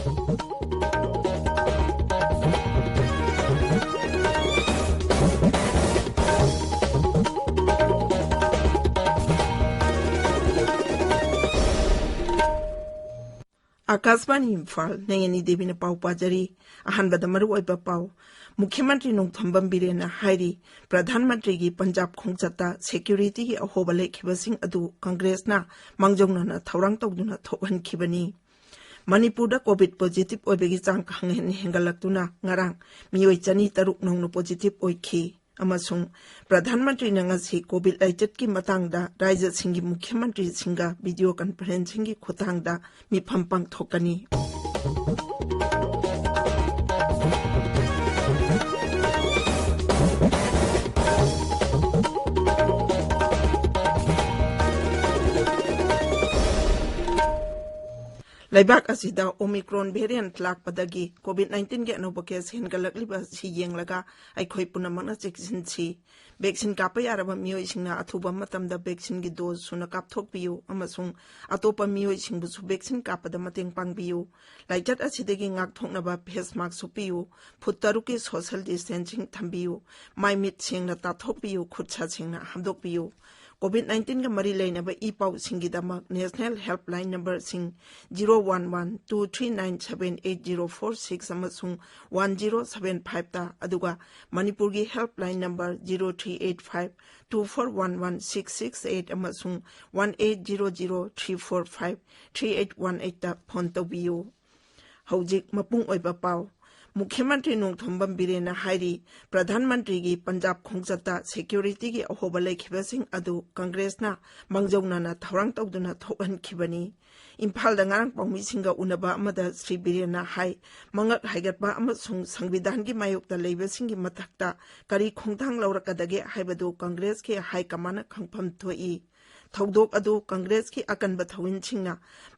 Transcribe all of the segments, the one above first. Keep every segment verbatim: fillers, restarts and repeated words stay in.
ꯑꯥꯀꯥꯁꯕꯥꯅꯤ ꯏꯝꯐꯥꯜ, ꯅꯌꯅꯤ ꯗꯦꯕꯤꯅ ꯄꯥꯎ ꯄꯥꯖꯔꯤ꯫ ꯑꯍꯥꯟꯕꯗ ꯃꯔꯨꯑꯣꯏꯕ ꯄꯥꯎ꯫ ꯃꯨꯈ꯭ꯌ ꯃꯟꯇ꯭ꯔꯤ ꯅꯣꯡꯊꯣꯝꯕꯝ ꯕꯤꯔꯦꯟꯅ ꯍꯥꯏꯔꯤ, ꯄ꯭ꯔꯙꯥꯟ ꯃꯟꯇ꯭ꯔꯤꯒꯤ ꯄꯟꯖꯥꯕ ꯈꯣꯡꯆꯠꯇ ꯁꯦꯀ꯭ꯌꯨꯔꯤꯇꯤꯒꯤ ꯑꯍꯣꯕ ꯂꯩꯈꯤꯕꯁꯤꯡ ꯑꯗꯨ ꯀꯪꯒ꯭ꯔꯦꯁꯅ ꯃꯥꯡꯖꯧꯅꯅ ꯊꯧꯔꯥꯡ ꯇꯧꯗꯨꯅ ꯊꯣꯛꯍꯟꯈꯤꯕꯅꯤ꯫ ꯃꯅꯤꯄꯨꯔꯗ ꯀꯣꯚꯤꯗ ꯄꯣꯖꯤꯇꯤꯚ ꯑꯣꯏꯕꯒꯤ ꯆꯥꯡ ꯈꯪꯍꯦꯟ ꯍꯦꯟꯒꯠꯂꯛꯇꯨꯅ ꯉꯔꯥꯡ ꯃꯤꯑꯣꯏ ꯆꯅꯤ ꯇꯔꯨꯛ ꯅꯧꯅ ꯄꯣꯖꯤꯇꯤꯚ ꯑꯣꯏꯈꯤ꯫ ꯑꯃꯁꯨꯡ ꯄ꯭ꯔꯙꯥꯟ ꯃꯟꯇ꯭ꯔꯤꯅ ꯉꯁꯤ ꯀꯣꯚꯤꯗ ꯂꯥꯏꯆꯠꯀꯤ ꯃꯇꯥꯡꯗ ꯔꯥꯖ꯭ꯌꯁꯤꯡꯒꯤ ꯃꯨꯈ꯭ꯌ ꯃꯟꯇ꯭ꯔꯤꯁꯤꯡꯒ ꯚꯤꯗꯤꯑꯣ ꯀꯟꯐꯔꯦꯟꯁꯤꯡꯒꯤ ꯈꯨꯠꯊꯥꯡꯗ ꯃꯤꯐꯝ ꯄꯥꯡꯊꯣꯛꯀꯅꯤ꯫ ꯂꯩꯕꯥꯛ ꯑꯁꯤꯗ ꯑꯣꯃꯤꯀ꯭ꯔꯣꯟ ꯚꯦꯔꯤꯌꯦꯟꯠ ꯂꯥꯛꯄꯗꯒꯤ ꯀꯣꯚꯤꯗ ꯅꯥꯏꯟꯇꯤꯟꯒꯤ ꯑꯅꯧꯕ ꯀꯦꯁ ꯍꯦꯟꯒꯠꯂꯛꯂꯤꯕ ꯑꯁꯤ ꯌꯦꯡꯂꯒ ꯑꯩꯈꯣꯏ ꯄꯨꯝꯅꯃꯛꯅ ꯆꯦꯛꯁꯤꯟꯁꯤ꯫ ꯚꯦꯛꯁꯤꯟ ꯀꯥꯞꯄ ꯌꯥꯔꯕ ꯃꯤꯑꯣꯏꯁꯤꯡꯅ ꯑꯊꯨꯕ ꯃꯇꯝꯗ ꯚꯦꯛꯁꯤꯟꯒꯤ ꯗꯣꯖ ꯁꯨꯅ ꯀꯥꯞꯊꯣꯛꯄꯤꯌꯨ ꯑꯃꯁꯨꯡ ꯑꯇꯣꯞꯄ ꯃꯤꯑꯣꯏꯁꯤꯡꯕꯨꯁꯨ ꯚꯦꯛꯁꯤꯟ ꯀꯥꯞꯄꯗ ꯃꯇꯦꯡ ꯄꯥꯡꯕꯤꯌꯨ꯫ ꯂꯥꯏꯆꯠ ꯑꯁꯤꯗꯒꯤ ꯉꯥꯛꯊꯣꯛꯅꯕ ꯐꯦꯁ ꯃꯥꯛꯁ ꯎꯞꯄꯤꯌꯨ, ꯐꯨꯠ ꯇꯔꯨꯛꯀꯤ ꯁꯣꯁꯦꯜ ꯗꯤꯁꯇꯦꯟꯁꯤꯡ ꯊꯝꯕꯤꯌꯨ, ꯃꯥꯏ ꯃꯤꯠ ꯁꯦꯡꯅ ꯇꯥꯊꯣꯛꯄꯤꯌꯨ, ꯈꯨꯠ ꯁꯥ ꯁꯦꯡꯅ ꯍꯥꯝꯗꯣꯛꯄꯤꯌꯨ꯫ ꯀꯣꯚꯤꯗ ꯅꯥꯏꯟꯇꯤꯟꯒ ꯃꯔꯤ ꯂꯩꯅꯕ ꯏ ꯄꯥꯎꯁꯤꯡꯒꯤꯗꯃꯛ ꯅꯦꯁꯅꯦꯜ ꯍꯦꯜꯞꯂꯥꯏꯟ ꯅꯝꯕꯔꯁꯤꯡ zero one one two three nine seven eight zero four six ꯑꯃꯁꯨꯡ ꯋꯥꯟ ꯖꯤꯔꯣ ꯁꯚꯦꯟ ꯐꯥꯏꯚꯇ, ꯑꯗꯨꯒ ꯃꯅꯤꯄꯨꯔꯒꯤ helpline number zero three eight five two four one one six six eight ꯑꯃꯁꯨꯡ one eight zero zero three four five three eight one ꯑꯩꯠꯇ phone ꯇꯧꯕꯤꯌꯨ꯫ ꯍꯧꯖꯤꯛ ꯃꯄꯨꯡ ꯑꯣꯏꯕ ꯄꯥꯎ꯫ ꯃꯨꯈ꯭ꯌ ꯃꯟꯇ꯭ꯔꯤ ꯅꯣꯡꯊꯣꯝꯕꯝ ꯕꯤꯔꯦꯟꯅ ꯍꯥꯏꯔꯤ, ꯄ꯭ꯔꯙꯥꯟ ꯃꯟꯇ꯭ꯔꯤꯒꯤ ꯄꯟꯖꯥꯕ ꯈꯣꯡꯆꯠꯇ ꯁꯦꯀ꯭ꯌꯨꯔꯤꯇꯤꯒꯤ ꯑꯍꯣꯕ ꯂꯩꯈꯤꯕꯁꯤꯡ ꯑꯗꯨ ꯀꯪꯒ꯭ꯔꯦꯁꯅ ꯃꯥꯡꯖꯧꯅꯅ ꯊꯧꯔꯥꯡ ꯇꯧꯗꯨꯅ ꯊꯣꯛꯍꯟꯈꯤꯕꯅꯤ꯫ ꯏꯝꯐꯥꯜꯗ ꯉꯔꯥꯡ ꯄꯥꯎꯃꯤꯁꯤꯡꯒ ꯎꯅꯕ ꯑꯃꯗ ꯁ꯭ꯔꯤ ꯕꯤꯔꯦꯟꯅ ꯍꯥꯏ, ꯃꯉꯛ ꯍꯥꯏꯒꯠꯄ ꯑꯃꯁꯨꯡ ꯁꯪꯕꯤꯙꯥꯟꯒꯤ ꯃꯥꯌꯣꯛꯇ ꯂꯩꯕꯁꯤꯡꯒꯤ ꯃꯊꯛꯇ ꯀꯔꯤ ꯈꯣꯡꯊꯥꯡ ꯂꯧꯔꯛꯀꯗꯒꯦ ꯍꯥꯏꯕꯗꯨ ꯀꯪꯒ꯭ꯔꯦꯁꯀꯤ ꯍꯥꯏ ꯀꯃꯥꯟꯅ ꯈꯪꯐꯝ ꯊꯣꯛꯏ꯫ ꯊꯧꯗꯣꯛ ꯑꯗꯨ ꯀꯪꯒ꯭ꯔꯦꯁꯀꯤ ꯑꯀꯟꯕ ꯊꯧꯃꯤꯜꯁꯤꯡꯅ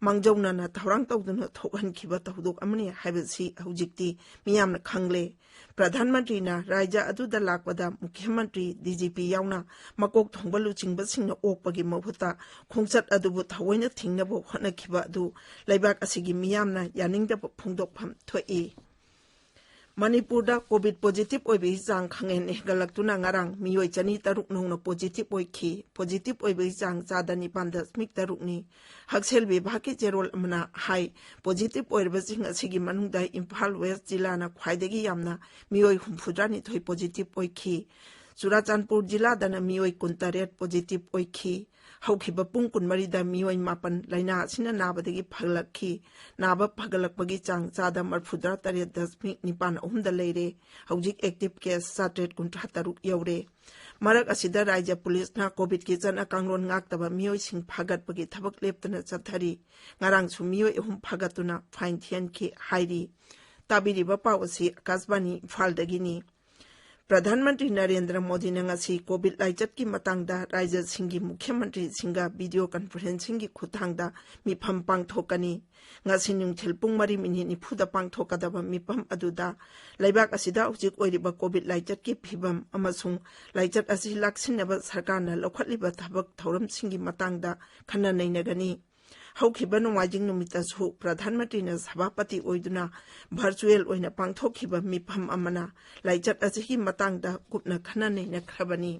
ꯃꯥꯡꯖꯧꯅꯅ ꯊꯧꯔꯥꯡ ꯇꯧꯗꯨꯅ ꯊꯣꯛꯍꯟꯈꯤꯕ ꯊꯧꯗꯣꯛ ꯑꯃꯅꯤ ꯍꯥꯏꯕꯁꯤ ꯍꯧꯖꯤꯛꯇꯤ ꯃꯤꯌꯥꯝꯅ ꯈꯪꯂꯦ꯫ ꯄ꯭ꯔꯙꯥꯟ ꯃꯟꯇ꯭ꯔꯤꯅ ꯔꯥꯖ꯭ꯌ ꯑꯗꯨꯗ ꯂꯥꯛꯄꯗ ꯃꯨꯈ꯭ꯌ ꯃꯟꯇ꯭ꯔꯤ, ꯗꯤ ꯖꯤ ꯄꯤ ꯌꯥꯎꯅ ꯃꯀꯣꯛ ꯊꯣꯡꯕ ꯂꯨꯆꯤꯡꯕꯁꯤꯡꯅ ꯑꯣꯛꯄꯒꯤ ꯃꯍꯨꯠꯇ ꯈꯣꯡꯆꯠ ꯑꯗꯨꯕꯨ ꯊꯑꯣꯏꯅ ꯊꯤꯡꯅꯕ ꯍꯣꯠꯅꯈꯤꯕ ꯑꯗꯨ ꯂꯩꯕꯥꯛ ꯑꯁꯤꯒꯤ ꯃꯤꯌꯥꯝꯅ ꯌꯥꯅꯤꯡꯗꯕ ꯐꯣꯡꯗꯣꯛꯐꯝ ꯊꯣꯛꯏ꯫ ꯃꯅꯤꯄꯨꯔꯗ ꯀꯣꯚꯤꯗ ꯄꯣꯖꯤꯇꯤꯚ ꯑꯣꯏꯕꯒꯤ ꯆꯥꯡ ꯈꯪꯍꯦꯟ ꯍꯦꯟꯒꯠꯂꯛꯇꯨꯅ ꯉꯔꯥꯡ ꯃꯤꯑꯣꯏ ꯆꯅꯤ ꯇꯔꯨꯛ ꯅꯧꯅ ꯄꯣꯖꯤꯇꯤꯚ ꯑꯣꯏꯈꯤ꯫ ꯄꯣꯖꯤꯇꯤꯚ ꯑꯣꯏꯕꯒꯤ ꯆꯥꯡ ꯆꯥꯗ ꯅꯤꯄꯥꯟ ꯗꯁꯃꯤꯛ ꯇꯔꯨꯛꯅꯤ꯫ ꯍꯛꯁꯦꯜ ꯕꯤꯚꯥꯒꯀꯤ ꯆꯦꯔꯣꯜ ꯑꯃꯅ ꯍꯥꯏ, ꯄꯣꯖꯤꯇꯤꯚ ꯑꯣꯏꯔꯕꯁꯤꯡ ꯑꯁꯤꯒꯤ ꯃꯅꯨꯡꯗ ꯏꯝꯐꯥꯜ ꯋꯦꯁ ꯖꯤꯂꯥꯅ ꯈ꯭ꯋꯥꯏꯗꯒꯤ ꯌꯥꯝꯅ ꯃꯤꯑꯣꯏ ꯍꯨꯝꯐꯨꯇꯔꯥꯅꯤꯊꯣꯏ ꯄꯣꯖꯤꯇꯤꯚ ꯑꯣꯏꯈꯤ꯫ ꯆꯨꯔꯥꯆꯥꯟꯄꯨꯔ ꯖꯤꯂꯥꯗꯅ ꯃꯤꯑꯣꯏ ꯀꯨꯟꯇꯔꯦꯠ ꯄꯣꯖꯤꯇꯤꯚ ꯑꯣꯏꯈꯤ꯫ ꯍꯧꯈꯤꯕ ꯄꯨꯡ ꯀꯨꯟꯃꯔꯤꯗ ꯃꯤꯑꯣꯏ ꯃꯥꯄꯟ ꯂꯥꯏꯅꯥ ꯑꯁꯤꯅ ꯅꯥꯕꯗꯒꯤ ꯐꯒꯠꯂꯛꯈꯤ꯫ ꯅꯥꯕ ꯐꯒꯠꯂꯛꯄꯒꯤ ꯆꯥꯡ ꯆꯥꯗ ꯃꯔꯐꯨꯇꯔꯥ ꯇꯔꯦꯠ ꯗꯁꯃꯤꯛ ꯅꯤꯄꯥꯟ ꯑꯍꯨꯝꯗ ꯂꯩꯔꯦ꯫ ꯍꯧꯖꯤꯛ ꯑꯦꯛꯇꯤꯚ ꯀꯦꯁ ꯆꯥꯇ꯭ꯔꯦꯠ ꯀꯨꯟꯊ꯭ꯔꯥ ꯇꯔꯨꯛ ꯌꯧꯔꯦ꯫ ꯃꯔꯛ ꯑꯁꯤꯗ ꯔꯥꯖ꯭ꯌ ꯄꯨꯂꯤꯁꯅ ꯀꯣꯚꯤꯗꯀꯤ ꯆꯠꯅ ꯀꯥꯡꯂꯣꯟ ꯉꯥꯛꯇꯕ ꯃꯤꯑꯣꯏꯁꯤꯡ ꯐꯥꯒꯠꯄꯒꯤ ꯊꯕꯛ ꯂꯦꯞꯇꯅ ꯆꯠꯊꯔꯤ꯫ ꯉꯔꯥꯡꯁꯨ ꯃꯤꯑꯣꯏ ꯑꯍꯨꯝ ꯐꯥꯒꯠꯇꯨꯅ ꯐꯥꯏꯟ ꯊꯤꯍꯟꯈꯤ ꯍꯥꯏꯔꯤ꯫ ꯇꯥꯕꯤꯔꯤꯕ ꯄꯥꯎ ꯑꯁꯤ ꯑꯀꯥꯁꯕꯥꯅꯤ ꯏꯝꯐꯥꯜꯗꯒꯤꯅꯤ꯫ ꯄ꯭ꯔꯙꯥꯟ ꯃꯟꯇ꯭ꯔꯤ ꯅꯔꯦꯟꯗ꯭ꯔ ꯃꯣꯗꯤꯅ ꯉꯁꯤ ꯀꯣꯚꯤꯗ ꯂꯥꯏꯆꯠꯀꯤ ꯃꯇꯥꯡꯗ ꯔꯥꯖ꯭ꯌꯁꯤꯡꯒꯤ ꯃꯨꯈ꯭ꯌ ꯃꯟꯇ꯭ꯔꯤꯁꯤꯡꯒ ꯚꯤꯗꯤꯑꯣ ꯀꯟꯐꯔꯦꯟꯁꯤꯡꯒꯤ ꯈꯨꯠꯊꯥꯡꯗ ꯃꯤꯐꯝ ꯄꯥꯡꯊꯣꯛꯀꯅꯤ꯫ ꯉꯁꯤ ꯅꯨꯡꯊꯤꯜ ꯄꯨꯡ ꯃꯔꯤ ꯃꯤꯅꯤꯠ ꯅꯤꯐꯨꯗ ꯄꯥꯡꯊꯣꯛꯀꯗꯕ ꯃꯤꯐꯝ ꯑꯗꯨꯗ ꯂꯩꯕꯥꯛ ꯑꯁꯤꯗ ꯍꯧꯖꯤꯛ ꯑꯣꯏꯔꯤꯕ ꯀꯣꯚꯤꯗ ꯂꯥꯏꯆꯠꯀꯤ ꯐꯤꯚꯝ ꯑꯃꯁꯨꯡ ꯂꯥꯏꯆꯠ ꯑꯁꯤ ꯂꯥꯛꯁꯤꯟꯅꯕ ꯁꯔꯀꯥꯔꯅ ꯂꯧꯈꯠꯂꯤꯕ ꯊꯕꯛ ꯊꯧꯔꯝꯁꯤꯡꯒꯤ ꯃꯇꯥꯡꯗ ꯈꯟꯅ ꯅꯩꯅꯒꯅꯤ꯫ ꯍꯧꯈꯤꯕ ꯅꯣꯡꯃꯥꯏꯖꯤꯡ ꯅꯨꯃꯤꯠꯇꯁꯨ ꯄ꯭ꯔꯙꯥꯟ ꯃꯟꯇ꯭ꯔꯤꯅ ꯁꯚꯥꯄꯇꯤ ꯑꯣꯏꯗꯨꯅ ꯚꯔꯆꯨꯑꯦꯜ ꯑꯣꯏꯅ ꯄꯥꯡꯊꯣꯛꯈꯤꯕ ꯃꯤꯐꯝ ꯑꯃꯅ ꯂꯥꯏꯆꯠ ꯑꯁꯤꯒꯤ ꯃꯇꯥꯡꯗ ꯀꯨꯞꯅ ꯈꯟꯅ ꯅꯩꯅꯈ꯭ꯔꯕꯅꯤ꯫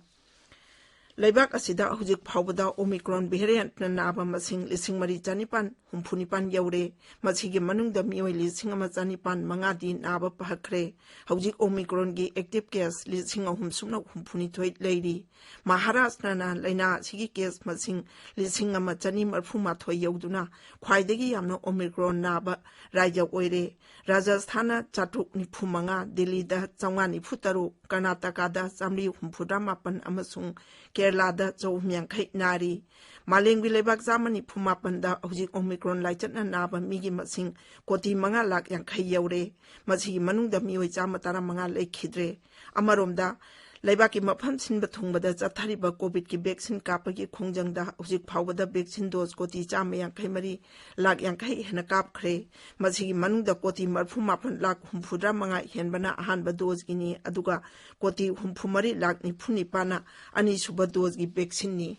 ꯂꯩꯕꯥꯛ ꯑꯁꯤꯗ ꯍꯧꯖꯤꯛ ꯐꯥꯎꯕꯗ ꯑꯣꯃꯤꯀ꯭ꯔꯣꯟ ꯚꯦꯔꯤꯌꯦꯟꯠꯅ ꯅꯥꯕ ꯃꯁꯤꯡ ꯂꯤꯁꯤꯡ ꯃꯔꯤ ꯆꯅꯤꯄꯥꯟ ꯍꯨꯝꯐꯨ ꯅꯤꯄꯥꯟ ꯌꯧꯔꯦ꯫ ꯃꯁꯤꯒꯤ ꯃꯅꯨꯡꯗ ꯃꯤꯑꯣꯏ ꯂꯤꯁꯤꯡ ꯑꯃ ꯆꯅꯤꯄꯥꯟ ꯃꯉꯥꯗꯤ ꯅꯥꯕ ꯐꯈ꯭ꯔꯦ꯫ ꯍꯧꯖꯤꯛ ꯑꯣꯃꯤꯀ꯭ꯔꯣꯟꯒꯤ ꯑꯦꯛꯇꯤꯚ ꯀꯦꯁ ꯂꯤꯁꯤꯡ ꯑꯍꯨꯝ ꯁꯨꯞꯅ ꯍꯨꯝꯐꯨꯅꯤꯊꯣꯏ ꯂꯩꯔꯤ꯫ ꯃꯍꯥꯔꯥꯁꯇ꯭ꯔꯅ ꯂꯥꯏꯅꯥ ꯑꯁꯤꯒꯤ ꯀꯦꯁ ꯃꯁꯤꯡ ꯂꯤꯁꯤꯡ ꯑꯃ ꯆꯅꯤ ꯃꯔꯐꯨ ꯃꯥꯊꯣꯏ ꯌꯧꯗꯨꯅ ꯈ꯭ꯋꯥꯏꯗꯒꯤ ꯌꯥꯝꯅ ꯑꯣꯃꯤꯀ꯭ꯔꯣꯟ ꯅꯥꯕ ꯔꯥꯖ꯭ꯌ ꯑꯣꯏꯔꯦ꯫ ꯔꯥꯖꯁꯊꯥꯟꯅ ꯆꯥꯇ꯭ꯔꯨꯛ ꯅꯤꯐꯨ ꯃꯉꯥ, ꯗꯤꯜꯂꯤꯗ ꯆꯥꯝꯃꯉꯥ ꯅꯤꯐꯨ ꯇꯔꯨꯛ, ꯀꯔꯅꯥꯇꯀꯥꯗ ꯆꯥꯃꯔꯤ ꯍꯨꯝꯐꯨꯇꯔꯥ ꯃꯥꯄꯟ ꯑꯃꯁꯨꯡ ꯀꯦꯔꯂꯥꯗ ꯆꯍꯨꯝ ꯌꯥꯡꯈꯩ ꯅꯥꯔꯤ꯫ ꯃꯥꯂꯦꯝꯒꯤ ꯂꯩꯕꯥꯛ ꯆꯥꯝꯃ ꯅꯤꯐꯨ ꯃꯥꯄꯟꯗ ꯍꯧꯖꯤꯛ ꯑꯣꯃꯤꯀ꯭ꯔꯣꯟ ꯂꯥꯏꯆꯠꯅ ꯅꯥꯕ ꯃꯤꯒꯤ ꯃꯁꯤꯡ ꯀꯣꯇꯤ ꯃꯉꯥ ꯂꯥꯈ ꯌꯥꯡꯈꯩ ꯌꯧꯔꯦ꯫ ꯃꯁꯤꯒꯤ ꯃꯅꯨꯡꯗ ꯃꯤꯑꯣꯏ ꯆꯥꯝꯃ ꯇꯔꯥꯃꯉꯥ ꯂꯩꯈꯤꯗ꯭ꯔꯦ꯫ ꯑꯃꯔꯣꯝꯗ, ꯂꯩꯕꯥꯛꯀꯤ ꯃꯐꯝ ꯁꯤꯟꯕ ꯊꯨꯡꯕꯗ ꯆꯠꯊꯔꯤꯕ ꯀꯣꯚꯤꯗꯀꯤ ꯚꯦꯛꯁꯤꯟ ꯀꯥꯞꯄꯒꯤ ꯈꯣꯡꯖꯪꯗ ꯍꯧꯖꯤꯛ ꯐꯥꯎꯕꯗ ꯚꯦꯛꯁꯤꯟ ꯗꯣꯖ ꯀꯣꯇꯤ ꯆꯥꯝꯃ ꯌꯥꯡꯈꯩ ꯃꯔꯤ ꯂꯥꯈ ꯌꯥꯡꯈꯩ ꯍꯦꯟꯅ ꯀꯥꯞꯈ꯭ꯔꯦ꯫ ꯃꯁꯤꯒꯤ ꯃꯅꯨꯡꯗ ꯀꯣꯇꯤ ꯃꯔꯤꯐꯨ ꯃꯥꯄꯟ ꯂꯥꯈ ꯍꯨꯝꯐꯨꯇꯔꯥ ꯃꯉꯥ ꯍꯦꯟꯕꯅ ꯑꯍꯥꯟꯕ ꯗꯣꯖꯀꯤꯅꯤ, ꯑꯗꯨꯒ ꯀꯣꯇꯤ ꯍꯨꯝꯐꯨ ꯃꯔꯤ ꯂꯥꯈ ꯅꯤꯐꯨ ꯅꯤꯄꯥꯟꯅ ꯑꯅꯤꯁꯨꯕ ꯗꯣꯖꯀꯤ ꯚꯦꯛꯁꯤꯟꯅꯤ꯫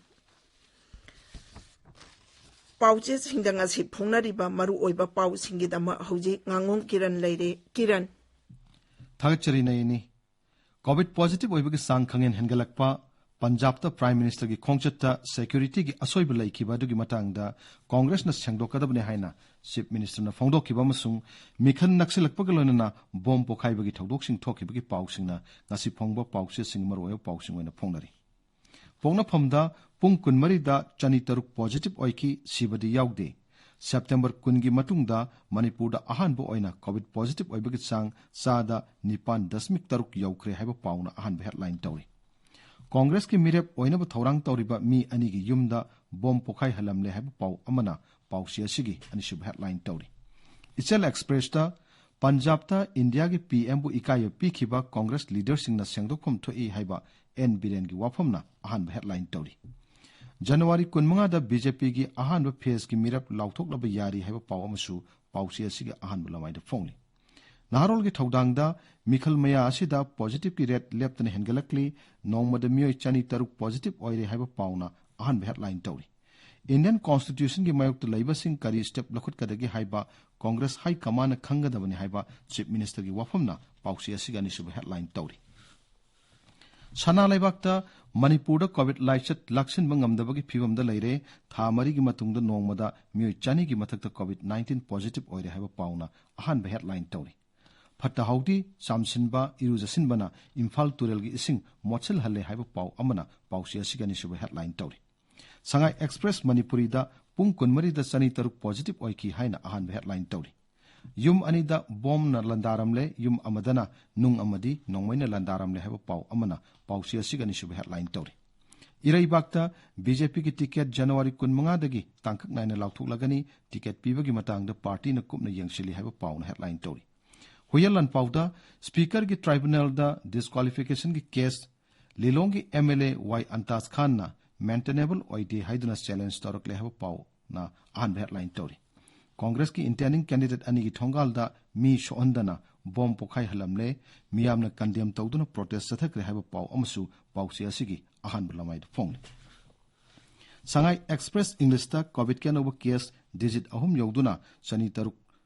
ꯄꯥꯎꯆꯦꯁꯤꯡꯗ ꯉꯁꯤ ꯐꯣꯡꯅꯔꯤꯕ ꯃꯔꯨꯑꯣꯏꯕ ꯄꯥꯎꯁꯤꯡꯒꯤꯗꯃꯛ ꯍꯧꯖꯤꯛ ꯉꯥꯉꯣꯝ ꯀꯤꯔꯟ ꯂꯩꯔꯦ꯫ ꯀꯤꯔꯟ꯫ ꯊꯥꯒꯠꯆꯔꯤ ꯅꯌꯅꯤ꯫ ꯀꯣꯚꯤꯗ ꯄꯣꯖꯤꯇꯤꯚ ꯑꯣꯏꯕꯒꯤ ꯆꯥꯡ ꯈꯪꯍꯦꯟ ꯍꯦꯟꯒꯠꯂꯛꯄ, ꯄꯟꯖꯥꯕꯇ ꯄ꯭ꯔꯥꯏꯝ ꯃꯤꯅꯤꯁꯇꯔꯒꯤ ꯈꯣꯡꯆꯠꯇ ꯁꯦꯀ꯭ꯌꯨꯔꯤꯇꯤꯒꯤ ꯑꯁꯣꯏꯕ ꯂꯩꯈꯤꯕ ꯑꯗꯨꯒꯤ ꯃꯇꯥꯡꯗ ꯀꯣꯡꯒ꯭ꯔꯦꯁꯅ ꯁꯦꯡꯗꯣꯛꯀꯗꯕꯅꯤ ꯍꯥꯏꯅ ꯆꯤꯐ ꯃꯤꯅꯤꯁꯇꯔꯅ ꯐꯣꯡꯗꯣꯛꯈꯤꯕ ꯑꯃꯁꯨꯡ ꯃꯤꯈꯜ ꯅꯛꯁꯤꯜꯂꯛꯄꯒ ꯂꯣꯏꯅꯅ ꯕꯣꯝ ꯄꯣꯈꯥꯏꯕꯒꯤ ꯊꯧꯗꯣꯛꯁꯤꯡ ꯊꯣꯛꯈꯤꯕꯒꯤ ꯄꯥꯎꯁꯤꯡꯅ ꯉꯁꯤ ꯐꯣꯡꯕ ꯄꯥꯎꯆꯦꯁꯤꯡꯒꯤ ꯃꯔꯨꯑꯣꯏꯕ ꯄꯥꯎꯁꯤꯡ ꯑꯣꯏꯅ ꯐꯣꯡꯅꯔꯤ꯫ ꯄꯣꯛꯅꯐꯝꯗ ꯄꯨꯡ ꯀꯨꯟꯃꯔꯤꯗ ꯆꯅꯤ ꯇꯔꯨꯛ ꯄꯣꯖꯤꯇꯤꯚ ꯑꯣꯏꯈꯤ, ꯁꯤꯕꯗꯤ ꯌꯥꯎꯗꯦ꯫ ꯁꯦꯞꯇꯦꯝꯕꯔ ꯀꯨꯟꯒꯤ ꯃꯇꯨꯡꯗ ꯃꯅꯤꯄꯨꯔꯗ ꯑꯍꯥꯟꯕ ꯑꯣꯏꯅ ꯀꯣꯚꯤꯗ ꯄꯣꯖꯤꯇꯤꯚ ꯑꯣꯏꯕꯒꯤ ꯆꯥꯡ ꯆꯥꯗ ꯅꯤꯄꯥꯟ ꯗꯁꯃꯤꯛ ꯇꯔꯨꯛ ꯌꯧꯈ꯭ꯔꯦ ꯍꯥꯏꯕ ꯄꯥꯎꯅ ꯑꯍꯥꯟꯕ ꯍꯦꯗꯂꯥꯏꯟ ꯇꯧꯔꯤ꯫ ꯀꯣꯡꯒ꯭ꯔꯦꯁꯀꯤ ꯃꯤꯔꯦꯞ ꯑꯣꯏꯅꯕ ꯊꯧꯔꯥꯡ ꯇꯧꯔꯤꯕ ꯃꯤ ꯑꯅꯤꯒꯤ ꯌꯨꯝꯗ ꯕꯣꯝ ꯄꯣꯈꯥꯏꯍꯜꯂꯝꯂꯦ ꯍꯥꯏꯕ ꯄꯥꯎ ꯑꯃꯅ ꯄꯥꯎꯆꯦ ꯑꯁꯤꯒꯤ ꯑꯅꯤꯁꯨꯕ ꯍꯦꯗꯂꯥꯏꯟ ꯇꯧꯔꯤ꯫ ꯏꯆꯦꯜ ꯑꯦꯛꯁꯄ꯭ꯔꯦꯁꯇ ꯄꯟꯖꯥꯕꯇ ꯏꯟꯗꯤꯌꯥꯒꯤ ꯄꯤ ꯑꯦꯝꯕꯨ ꯏꯀꯥꯏꯕ ꯄꯤꯈꯤꯕ ꯀꯣꯡꯒ꯭ꯔꯦꯁ ꯂꯤꯗꯔꯁꯤꯡꯅ ꯁꯦꯡꯗꯣꯛꯐꯝ ꯊꯣꯛꯏ ꯍꯥꯏꯕ ꯑꯦꯟ ꯕꯤꯔꯦꯟꯒꯤ ꯋꯥꯐꯝꯅ ꯑꯍꯥꯟꯕ ꯍꯦꯗꯂꯥꯏꯟ ꯇꯧꯔꯤ꯫ ꯖꯅꯋꯥꯔꯤ ꯀꯨꯟꯃꯉꯥꯗ ꯕꯤ ꯖꯦ ꯄꯤꯒꯤ ꯑꯍꯥꯟꯕ ꯐꯦꯖꯀꯤ ꯃꯤꯔꯦꯞ ꯂꯥꯎꯊꯣꯛꯂꯕ ꯌꯥꯔꯤ ꯍꯥꯏꯕ ꯄꯥꯎ ꯑꯃꯁꯨ ꯄꯥꯎꯆꯦ ꯑꯁꯤꯒꯤ ꯑꯍꯥꯟꯕ ꯂꯃꯥꯏꯗ ꯐꯣꯡꯂꯤ꯫ ꯅꯍꯥꯔꯣꯜꯒꯤ ꯊꯧꯗꯥꯡꯗ ꯃꯤꯈꯜ ꯃꯌꯥ ꯑꯁꯤꯗ ꯄꯣꯖꯤꯇꯤꯚꯀꯤ ꯔꯦꯠ ꯂꯦꯞꯇꯅ ꯍꯦꯟꯒꯠꯂꯛꯂꯤ꯫ ꯅꯣꯡꯃꯗ ꯃꯤꯑꯣꯏ ꯆꯅꯤ ꯇꯔꯨꯛ ꯄꯣꯖꯤꯇꯤꯚ ꯑꯣꯏꯔꯦ ꯍꯥꯏꯕ ꯄꯥꯎꯅ ꯑꯍꯥꯟꯕ ꯍꯦꯗꯂꯥꯏꯟ ꯇꯧꯔꯤ꯫ ꯏꯟꯗꯤꯌꯟ ꯀꯣꯟꯁꯇꯤꯇ꯭ꯌꯨꯁꯟꯒꯤ ꯃꯥꯌꯣꯛꯇ ꯂꯩꯕꯁꯤꯡ ꯀꯔꯤ ꯁ꯭ꯇꯦꯞ ꯂꯧꯈꯠꯀꯗꯒꯦ ꯍꯥꯏꯕ ꯀꯣꯡꯒ꯭ꯔꯦꯁ ꯍꯥꯏ ꯀꯃꯥꯟꯅ ꯈꯪꯒꯗꯕꯅꯤ ꯍꯥꯏꯕ ꯆꯤꯐ ꯃꯤꯅꯤꯁꯇꯔꯒꯤ ꯋꯥꯐꯝꯅ ꯄꯥꯎꯆꯦ ꯑꯁꯤꯒꯤ ꯑꯅꯤꯁꯨꯕ ꯍꯦꯗꯂꯥꯏꯟ ꯇꯧꯔꯤ꯫ ꯁꯅꯥ ꯂꯩꯕꯥꯛꯇ ꯃꯅꯤꯄꯨꯔꯗ ꯀꯣꯚꯤꯗ ꯂꯥꯏꯆꯠ ꯂꯥꯛꯁꯤꯟꯕ ꯉꯝꯗꯕꯒꯤ ꯐꯤꯕꯝꯗ ꯂꯩꯔꯦ꯫ ꯊꯥ ꯃꯔꯤꯒꯤ ꯃꯇꯨꯡꯗ ꯅꯣꯡꯃꯗ ꯃꯤꯑꯣꯏ ꯆꯅꯤꯒꯤ ꯃꯊꯛꯇ ꯀꯣꯚꯤꯗ ꯅꯥꯏꯟꯇꯤꯟ ꯄꯣꯖꯤꯇꯤꯚ ꯑꯣꯏꯔꯦ ꯍꯥꯏꯕ ꯄꯥꯎꯅ ꯑꯍꯥꯟꯕ ꯍꯦꯗꯂꯥꯏꯟ ꯇꯧꯔꯤ꯫ ꯐꯠꯇ ꯍꯥꯎꯗꯤ ꯆꯥꯝꯁꯤꯟꯕ, ꯏꯔꯨꯖꯁꯤꯟꯕꯅ ꯏꯝꯐꯥꯜ ꯇꯨꯔꯦꯜꯒꯤ ꯏꯁꯤꯡ ꯃꯣꯠꯁꯤꯜꯍꯜꯂꯦ ꯍꯥꯏꯕ ꯄꯥꯎ ꯑꯃꯅ ꯄꯥꯎꯆꯦ ꯑꯁꯤꯒꯤ ꯑꯅꯤꯁꯨꯕ ꯍꯦꯗꯂꯥꯏꯟ ꯇꯧꯔꯤ꯫ ꯁꯉꯥꯏ ꯑꯦꯛꯁꯄ꯭ꯔꯦꯁ ꯃꯅꯤꯄꯨꯔꯤꯗ ꯄꯨꯡ ꯀꯨꯟꯃꯔꯤꯗ ꯆꯅꯤ ꯇꯔꯨꯛ ꯄꯣꯖꯤꯇꯤꯚ ꯑꯣꯏꯈꯤ ꯍꯥꯏꯅ ꯑꯍꯥꯟꯕ ꯍꯦꯗꯂꯥꯏꯟ ꯇꯧꯔꯤ꯫ ꯌꯨꯝ ꯑꯅꯤꯗ ꯕꯣꯝꯅ ꯂꯥꯟꯗꯥꯔꯝꯂꯦ, ꯌꯨꯝ ꯑꯃꯗꯅ ꯅꯨꯡ ꯑꯃꯗꯤ ꯅꯣꯡꯃꯩꯅ ꯂꯥꯟꯗꯥꯔꯝꯂꯦ ꯍꯥꯏꯕ ꯄꯥꯎ ꯑꯃꯅ ꯄꯥꯎꯆꯦ ꯑꯁꯤꯒꯤ ꯑꯅꯤꯁꯨꯕ ꯍꯦꯗꯂꯥꯏꯟ ꯇꯧꯔꯤ꯫ ꯏꯔꯩꯕꯥꯛꯇ ꯕꯤ ꯖꯦ ꯄꯤꯒꯤ ꯇꯤꯀꯦꯠ ꯖꯅꯋꯥꯔꯤ ꯀꯨꯟꯃꯉꯥꯗꯒꯤ ꯇꯥꯡꯀꯛ ꯅꯥꯏꯅ ꯂꯥꯎꯊꯣꯛꯂꯒꯅꯤ, ꯇꯤꯀꯦꯠ ꯄꯤꯕꯒꯤ ꯃꯇꯥꯡꯗ ꯄꯥꯔꯇꯤꯅ ꯀꯨꯞꯅ ꯌꯦꯡꯁꯤꯜꯂꯤ ꯍꯥꯏꯕ ꯄꯥꯎꯅ ꯍꯦꯗꯂꯥꯏꯟ ꯇꯧꯔꯤ꯫ ꯍꯨꯏꯌꯦꯟ ꯂꯥꯟꯄꯥꯎꯗ ꯁ꯭ꯄꯤꯀꯔꯒꯤ ꯇ꯭ꯔꯥꯏꯕꯨꯅꯦꯜꯗ ꯗꯤꯁꯀ꯭ꯋꯥꯂꯤꯐꯤꯀꯦꯁꯟꯒꯤ ꯀꯦꯁ ꯂꯤꯂꯣꯡꯒꯤ ꯑꯦꯝ ꯑꯦꯜ ꯑꯦ ꯋꯥꯏ ꯑꯟꯇꯥꯖ ꯈꯥꯟꯅ ꯃꯦꯟꯇꯦꯅꯦꯕꯜ ꯑꯣꯏꯗꯦ ꯍꯥꯏꯗꯨꯅ ꯆꯦꯂꯦꯟꯖ ꯇꯧꯔꯛꯂꯦ ꯍꯥꯏꯕ ꯄꯥꯎꯅ ꯑꯍꯥꯟꯕ ꯍꯦꯗꯂꯥꯏꯟ ꯇꯧꯔꯤ꯫ ꯀꯣꯡꯒ꯭ꯔꯦꯁꯀꯤ ꯏꯟꯇꯦꯟꯗꯤꯡ ꯀꯦꯟꯗꯤꯗꯦꯠ ꯑꯅꯤꯒꯤ ꯊꯣꯡꯒꯥꯜꯗ ꯃꯤ ꯁꯣꯛꯍꯟꯗꯅ ꯕꯣꯝ ꯄꯣꯈꯥꯏꯍꯜꯂꯝꯂꯦ, ꯃꯤꯌꯥꯝꯅ ꯀꯟꯗꯦꯝ ꯇꯧꯗꯨꯅ ꯄ꯭ꯔꯣꯇꯦꯁ ꯆꯠꯊꯈ꯭ꯔꯦ ꯍꯥꯏꯕ ꯄꯥꯎ ꯑꯃꯁꯨ ꯄꯥꯎꯆꯦ ꯑꯁꯤꯒꯤ ꯑꯍꯥꯟꯕ ꯂꯃꯥꯏꯗ ꯐꯣꯡꯂꯤ꯫ ꯁꯉꯥꯏ ꯑꯦꯛꯁꯄ꯭ꯔꯦꯁ ꯏꯪꯂꯤꯁꯇ ꯀꯣꯚꯤꯗꯀꯤ ꯑꯅꯧꯕ ꯀꯦꯁ ꯗꯤꯖꯤꯠ ꯑꯍꯨꯝ ꯌꯧꯗꯨꯅ ꯆꯅꯤ ꯇꯔꯨꯛ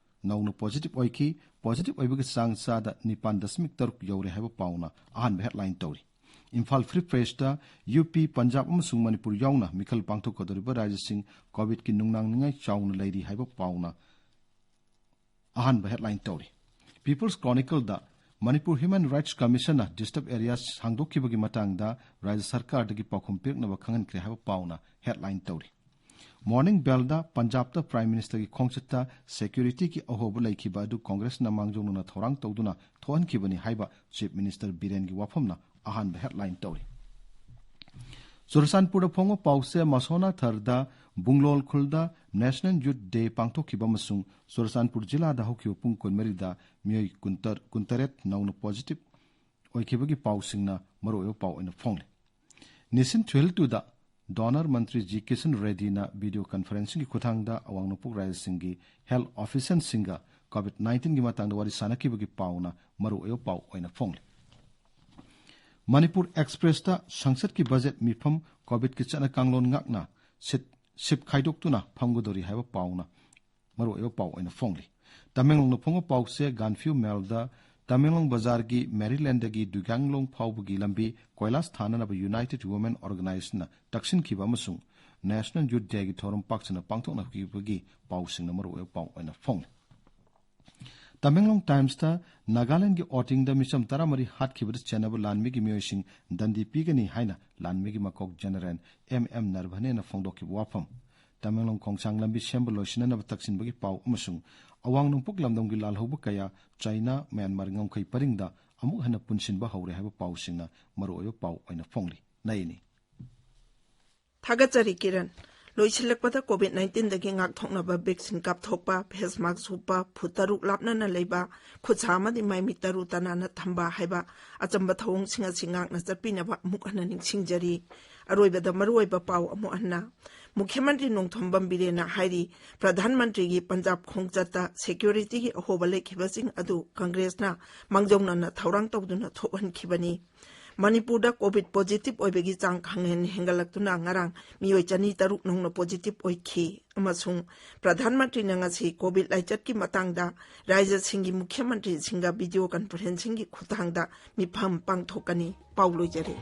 ꯅꯧꯅ ꯄꯣꯖꯤꯇꯤꯚ ꯑꯣꯏꯈꯤ꯫ ꯄꯣꯖꯤꯇꯤꯚ ꯑꯣꯏꯕꯒꯤ ꯆꯥꯡ ꯆꯥꯗ ꯅꯤꯄꯥꯟ ꯗꯁꯃꯤꯛ ꯇꯔꯨꯛ ꯌꯧꯔꯦ ꯍꯥꯏꯕ ꯄꯥꯎꯅ ꯑꯍꯥꯟꯕ ꯍꯦꯗꯂꯥꯏꯟ ꯇꯧꯔꯤ꯫ ꯏꯝꯐꯥꯜ ꯐ꯭ꯔꯤ ꯄ꯭ꯔꯦꯁꯇ ꯌꯨ ꯄꯤ, ꯄꯟꯖꯥꯕ ꯑꯃꯁꯨꯡ ꯃꯅꯤꯄꯨꯔ ꯌꯥꯎꯅ ꯃꯤꯈꯜ ꯄꯥꯡꯊꯣꯛꯀꯗꯧꯔꯤꯕ ꯔꯥꯖ꯭ꯌꯁꯤꯡ ꯀꯣꯚꯤꯗꯀꯤ ꯅꯨꯡꯅꯥꯡꯅꯤꯡꯉꯥꯏ ꯆꯥꯎꯅ ꯂꯩꯔꯤ ꯍꯥꯏꯕ ꯄꯥꯎꯅ ꯑꯍꯥꯟꯕ ꯍꯦꯗꯂꯥꯏꯟ ꯇꯧꯔꯤ꯫ ꯄꯤꯄꯜꯁ ꯀ꯭ꯔꯣꯅꯤꯀꯜꯗ ꯃꯅꯤꯄꯨꯔ ꯍ꯭ꯌꯨꯃꯦꯟ ꯔꯥꯏꯠꯁ ꯀꯃꯤꯁꯟꯅ ꯗꯤꯁꯇꯔꯕ ꯑꯦꯔꯤꯌꯥꯁ ꯍꯥꯡꯗꯣꯛꯈꯤꯕꯒꯤ ꯃꯇꯥꯡꯗ ꯔꯥꯖ꯭ꯌ ꯁꯔꯀꯥꯔꯗꯒꯤ ꯄꯥꯎꯈꯨꯝ ꯄꯤꯔꯛꯅꯕ ꯈꯪꯍꯟꯈ꯭ꯔꯦ ꯍꯥꯏꯕ ꯄꯥꯎꯅ ꯍꯦꯗꯂꯥꯏꯟ ꯇꯧꯔꯤ꯫ ꯃꯣꯔꯅꯤꯡ ꯕꯦꯜꯗ ꯄꯟꯖꯥꯕꯇ ꯄ꯭ꯔꯥꯏꯝ ꯃꯤꯅꯤꯁꯇꯔꯒꯤ ꯈꯣꯡꯆꯠꯇ ꯁꯦꯀ꯭ꯌꯨꯔꯤꯇꯤꯒꯤ ꯑꯍꯣꯕ ꯂꯩꯈꯤꯕ ꯑꯗꯨ ꯀꯣꯡꯒ꯭ꯔꯦꯁꯅ ꯃꯥꯡꯖꯧꯅꯅ ꯊꯧꯔꯥꯡ ꯇꯧꯗꯨꯅ ꯊꯣꯛꯍꯟꯈꯤꯕꯅꯤ ꯍꯥꯏꯕ ꯆꯤꯐ ꯃꯤꯅꯤꯁꯇꯔ ꯕꯤꯔꯦꯟꯒꯤ ꯋꯥꯐꯝꯅ ꯑꯍꯥꯟꯕ ꯍꯦꯗꯂꯥꯏꯟ ꯇꯧꯔꯤ꯫ ꯆꯨꯔꯆꯥꯟꯄꯨꯔꯗ ꯐꯣꯡꯕ ꯄꯥꯎꯁꯦ ꯃꯁꯣꯅꯥ ꯊꯔꯗ ꯕꯨꯡꯂꯣꯜ ꯈꯨꯜꯗ ꯅꯦꯁꯅꯦꯜ ꯌꯨꯊ ꯗꯦ ꯄꯥꯡꯊꯣꯛꯈꯤꯕ ꯑꯃꯁꯨꯡ ꯆꯨꯔꯆꯥꯟꯄꯨꯔ ꯖꯤꯂꯥꯗ ꯍꯧꯈꯤꯕ ꯄꯨꯡ ꯀꯨꯟꯃꯔꯤꯗ ꯃꯤꯑꯣꯏ ꯀꯨꯟꯇꯔꯦꯠ ꯅꯧꯅ ꯄꯣꯖꯤꯇꯤꯚ ꯑꯣꯏꯈꯤꯕꯒꯤ ꯄꯥꯎꯁꯤꯡꯅ ꯃꯔꯨꯑꯣꯏꯕ ꯄꯥꯎ ꯑꯣꯏꯅ ꯐꯣꯡꯂꯤ꯫ ꯅꯤꯁꯤꯟ ꯊꯨꯍꯤꯜꯇꯨꯗ ꯗꯣꯅꯔ ꯃꯟꯇ꯭ꯔꯤ ꯖꯤ ꯀꯤꯁꯟ ꯔꯦꯗꯤꯅ ꯚꯤꯗꯤꯑꯣ ꯀꯟꯐꯔꯦꯟꯁꯤꯡꯒꯤ ꯈꯨꯠꯊꯥꯡꯗ ꯑꯋꯥꯡ ꯅꯣꯡꯄꯣꯛ ꯔꯥꯖ꯭ꯌꯁꯤꯡꯒꯤ ꯍꯦꯜꯊ ꯑꯣꯐꯤꯁꯤꯌꯦꯜꯁꯤꯡꯒ ꯀꯣꯚꯤꯗ ꯅꯥꯏꯟꯇꯤꯟꯒꯤ ꯃꯇꯥꯡꯗ ꯋꯥꯔꯤ ꯁꯥꯟꯅꯈꯤꯕꯒꯤ ꯄꯥꯎꯅ ꯃꯔꯨꯑꯣꯏꯕ ꯄꯥꯎ ꯑꯣꯏꯅ ꯐꯣꯡꯂꯤ꯫ ꯃꯅꯤꯄꯨꯔ ꯑꯦꯛꯁꯄ꯭ꯔꯦꯁꯇ ꯁꯪꯁꯠꯀꯤ ꯕꯖꯦꯠ ꯃꯤꯐꯝ ꯀꯣꯚꯤꯗꯀꯤ ꯆꯠꯅ ꯀꯥꯡꯂꯣꯟ ꯉꯥꯛꯅ ꯁꯤꯠ, ꯁꯤꯞ ꯈꯥꯏꯗꯣꯛꯇꯨꯅ ꯐꯝꯒꯗꯧꯔꯤ ꯍꯥꯏꯕ ꯄꯥꯎꯅ ꯃꯔꯨꯑꯣꯏꯕ ꯄꯥꯎ ꯑꯣꯏꯅ ꯐꯣꯡꯂꯤ꯫ ꯇꯃꯦꯡꯂꯣꯡꯗ ꯐꯣꯡꯕ ꯄꯥꯎꯁꯦ ꯒꯥꯟꯐ꯭ꯌꯨ ꯃꯦꯜꯗ ꯇꯃꯦꯡꯂꯣꯡ ꯕꯖꯥꯔꯒꯤ ꯃꯦꯔꯤꯂꯦꯟꯗꯒꯤ ꯗꯨꯒꯥꯡꯂꯣꯡ ꯐꯥꯎꯕꯒꯤ ꯂꯝꯕꯤ ꯀꯣꯏꯂꯥꯁ ꯊꯥꯅꯅꯕ ꯌꯨꯅꯥꯏꯇꯦꯗ ꯋꯨꯃꯦꯟ ꯑꯣꯔꯒꯅꯥꯏꯖꯦꯁꯟꯅ ꯇꯛꯁꯤꯟꯈꯤꯕ ꯑꯃꯁꯨꯡ ꯅꯦꯁꯅꯦꯜ ꯌꯨꯊ ꯗꯦꯒꯤ ꯊꯧꯔꯝ ꯄꯥꯛ ꯁꯟꯅ ꯄꯥꯡꯊꯣꯛꯅꯈꯤꯕꯒꯤ ꯄꯥꯎꯁꯤꯡꯅ ꯃꯔꯨꯑꯣꯏꯕ ꯄꯥꯎ ꯑꯣꯏꯅ ꯐꯣꯡꯂꯤ꯫ ꯇꯃꯦꯡꯂꯣꯡ ꯇꯥꯏꯝꯁꯇ ꯅꯥꯒꯥꯂꯦꯟꯗꯒꯤ ꯑꯣꯇꯤꯡꯗ ꯃꯤꯆꯝ ꯇꯔꯥꯃꯔꯤ ꯍꯥꯠꯈꯤꯕꯗ ꯆꯦꯟꯅꯕ ꯂꯥꯟꯃꯤꯒꯤ ꯃꯤꯑꯣꯏꯁꯤꯡ ꯗꯟꯗꯤ ꯄꯤꯒꯅꯤ ꯍꯥꯏꯅ ꯂꯥꯟꯃꯤꯒꯤ ꯃꯀꯣꯛ ꯖꯦꯅꯔꯦꯜ ꯑꯦꯝ ꯑꯦꯝ ꯅꯔꯚꯅꯦꯅ ꯐꯣꯡꯗꯣꯛꯈꯤꯕ ꯋꯥꯐꯝ꯫ ꯇꯃꯦꯡꯂꯣꯡ ꯈꯣꯡꯁꯥꯡ ꯂꯝꯕꯤ ꯁꯦꯝꯕ ꯂꯣꯏꯁꯤꯟꯅꯅꯕ ꯇꯛꯁꯤꯟꯕꯒꯤ ꯄꯥꯎ ꯑꯃꯁꯨꯡ ꯑꯋꯥꯡ ꯅꯣꯡꯄꯣꯛ ꯂꯝꯗꯝꯒꯤ ꯂꯥꯜꯍꯧꯕ ꯀꯌꯥ ꯆꯥꯏꯅꯥ, ꯃ꯭ꯌꯥꯟꯃꯥꯔ ꯉꯝꯈꯩ ꯄꯔꯤꯡꯗ ꯑꯃꯨꯛ ꯍꯟꯅ ꯄꯨꯟꯁꯤꯟꯕ ꯍꯧꯔꯦ ꯍꯥꯏꯕ ꯄꯥꯎꯁꯤꯡꯅ ꯃꯔꯨꯑꯣꯏꯕ ꯄꯥꯎ ꯑꯣꯏꯅ ꯐꯣꯡꯂꯤ꯫ ꯅꯩꯅꯤ꯫ ꯊꯥꯒꯠꯆꯔꯤ ꯀꯤꯔꯟ꯫ ꯂꯣꯏꯁꯤꯜꯂꯛꯄꯗ, ꯀꯣꯚꯤꯗ ꯅꯥꯏꯟꯇꯤꯟꯗꯒꯤ ꯉꯥꯛꯊꯣꯛꯅꯕ ꯚꯦꯛꯁꯤꯟ ꯀꯥꯞꯊꯣꯛꯄ, ꯐꯦꯁ ꯃꯥꯛꯁ ꯎꯞꯄ, ꯐꯨꯠ ꯇꯔꯨꯛ ꯂꯥꯞꯅꯅ ꯂꯩꯕ, ꯈꯨꯠ ꯁꯥ ꯑꯃꯗꯤ ꯃꯥꯏꯃꯤꯠ ꯇꯔꯨ ꯇꯅꯥꯟꯅ ꯊꯝꯕ ꯍꯥꯏꯕ ꯑꯆꯝꯕ ꯊꯧꯑꯣꯡꯁꯤꯡ ꯑꯁꯤ ꯉꯥꯛꯅ ꯆꯠꯄꯤꯅꯕ ꯑꯃꯨꯛ ꯍꯟꯅ ꯅꯤꯡꯁꯤꯡꯖꯔꯤ꯫ ꯑꯔꯣꯏꯕꯗ ꯃꯔꯨꯑꯣꯏꯕ ꯄꯥꯎ ꯑꯃꯨꯛ ꯍꯟꯅ꯫ ꯃꯨꯈ꯭ꯌ ꯃꯟꯇ꯭ꯔꯤ ꯅꯣꯡꯊꯣꯝꯕꯝ ꯕꯤꯔꯦꯟꯅ ꯍꯥꯏꯔꯤ, ꯄ꯭ꯔꯙꯥꯟ ꯃꯟꯇ꯭ꯔꯤꯒꯤ ꯄꯟꯖꯥꯕ ꯈꯣꯡꯆꯠꯇ ꯁꯦꯀ꯭ꯌꯨꯔꯤꯇꯤꯒꯤ ꯑꯍꯣꯕ ꯂꯩꯈꯤꯕꯁꯤꯡ ꯑꯗꯨ ꯀꯪꯒ꯭ꯔꯦꯁꯅ ꯃꯥꯡꯖꯧꯅꯅ ꯊꯧꯔꯥꯡ ꯇꯧꯗꯨꯅ ꯊꯣꯛꯍꯟꯈꯤꯕꯅꯤ꯫ ꯃꯅꯤꯄꯨꯔꯗ ꯀꯣꯚꯤꯗ ꯄꯣꯖꯤꯇꯤꯚ ꯑꯣꯏꯕꯒꯤ ꯆꯥꯡ ꯈꯪꯍꯦꯟ ꯍꯦꯟꯒꯠꯂꯛꯇꯨꯅ ꯉꯔꯥꯡ ꯃꯤꯑꯣꯏ ꯆꯅꯤ ꯇꯔꯨꯛ ꯅꯧꯅ ꯄꯣꯖꯤꯇꯤꯚ ꯑꯣꯏꯈꯤ ꯑꯃꯁꯨꯡ ꯄ꯭ꯔꯙꯥꯟ ꯃꯟꯇ꯭ꯔꯤꯅ ꯉꯁꯤ ꯀꯣꯚꯤꯗ ꯂꯥꯏꯆꯠꯀꯤ ꯃꯇꯥꯡꯗ ꯔꯥꯖ꯭ꯌꯁꯤꯡꯒꯤ ꯃꯨꯈ꯭ꯌ ꯃꯟꯇ꯭ꯔꯤꯁꯤꯡꯒ ꯚꯤꯗꯤꯑꯣ ꯀꯟꯐꯔꯦꯟꯁꯤꯡꯒꯤ ꯈꯨꯠꯊꯥꯡꯗ ꯃꯤꯐꯝ ꯄꯥꯡꯊꯣꯛꯀꯅꯤ꯫ ꯄꯥꯎ ꯂꯣꯏꯖꯔꯦ꯫